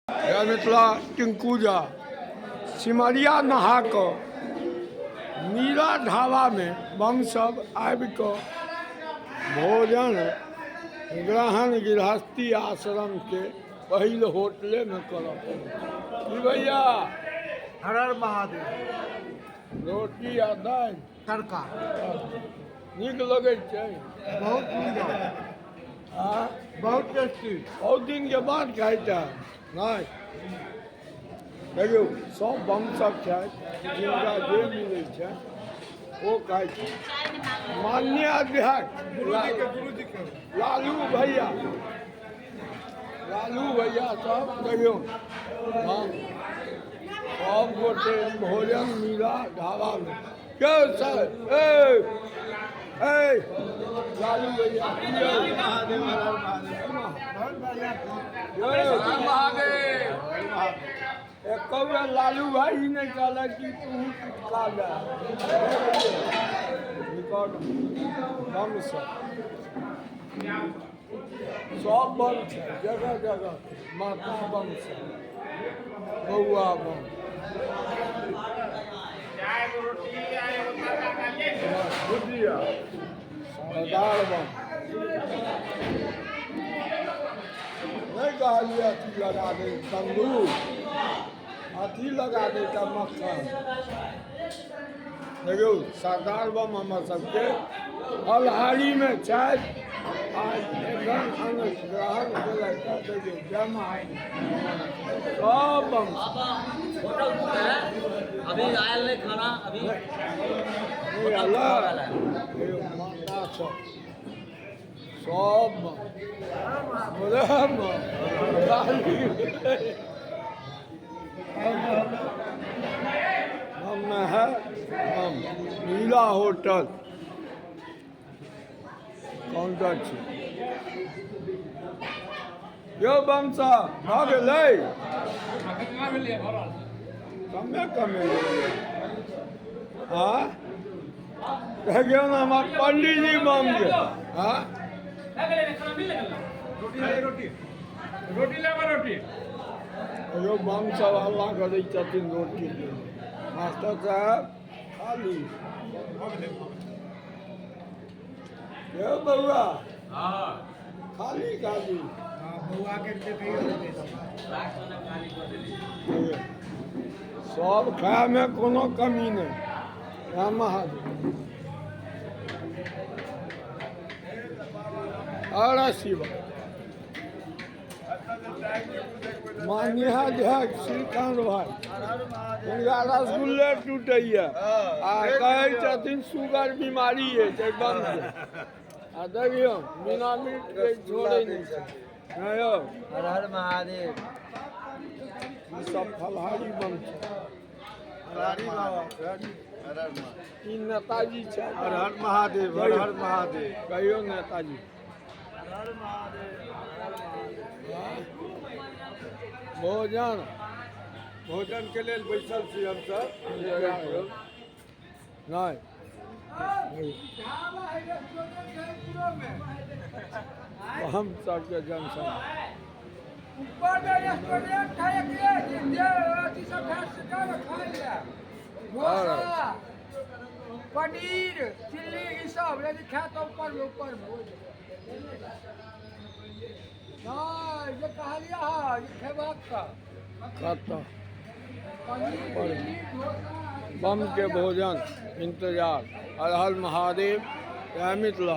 जय मिथिला। टिंकू झा सिमरिया नहा कऽ मीरा ढाबामे बम सब आबि कऽ भोजन ग्रहण गृहस्थी आश्रमके पहिल होटलेमे करब की भैया? हर हर महादेव। रोटी आ दालि तड़का नीक लगै छै। बहुत सुंदर। आ बहुत टेस्टी। बहुत दिनके बाद खाइ छै। नहि देखियौ, सब बम सब छथि, जिनका जे मिलै छै ओ खाइ छै। माननीय अध्यक्ष गुरुजी के लालू भैया, लालू भैया सब देखियौ। हँ, सब गोटे भोजन मीरा ढाबामे के सर। ए ए लालू भैया की यौ? महादेव, हर हर महादेव, बहुत बढ़िया। यौ, महादेव। एको बेर लालू भाई ई नहि कहलक कि तू किछु खा जा। रिकॉर्ड बम सब, सब बम छै जगह जगह। माता बम छै, बौआ बम, भुजिया, सरदार बम। नहि कहलियै अथी लगा दे, तंदूर अथी लगा दे तऽ मक्खन। देखियौ, सरदार बम हमर सबके फलहारीमे छथि आ एखन अन्न ग्रहण केलथि। देखियौ, जय महादेव, सब बम। होटल बुक है, अभी आयल नहीं खाना अभी। नहि अलग। देखियौ, माता सब, सब बम। बोले गाली हम है। हम नीला होटल काउंटर छै। यौ बम साहब, भऽ गेलै? कमे कमे। हाँ, देखियौ ने, हमर पंडीजी बम के। हाँ। रोटी, रोटी, रोटी लेबै, रोटी। यौ बम सब हल्ला करै छथिन रोटी के। मास्टर साहब, खाली यौ बौआ। खाली खाली। बौआ के देखियौ। सब खायमे कोनो कमी नहि। राम महादेव और शिव। माननीय अध्यक्ष श्रीकांत भाई, हुनका रसगुल्ले टूटैया आ कहै छथिन सुगर बीमारी अछि एकदम। आ देखियौ, बिना मीट के छोड़ै नहि छै। हँ यौ। हर हर महादेव। ई सब फलहारी बम छै। ई नेताजी छै। हर हर महादेव, हर हर महादेव। कहियौ नेताजी। हाँ? भोजन। भोजन के लेल बैसल छी हमसब। नहि, हम सबके जनसंख्या ऊपर में रेस्टोरेंट है एक, जे जे अथी सब खा सकै खाइ लए, डोसा, पनीर चिल्ली ई सब यदि खाए तऽ ऊपर में, ऊपर में। नहि, जे कहलियै हँ जे खेबाक तऽ कतऽ? पनीर चिल्ली डोसा। बम के भोजन इंतजार। हर हर महादेव, जय मिथिला।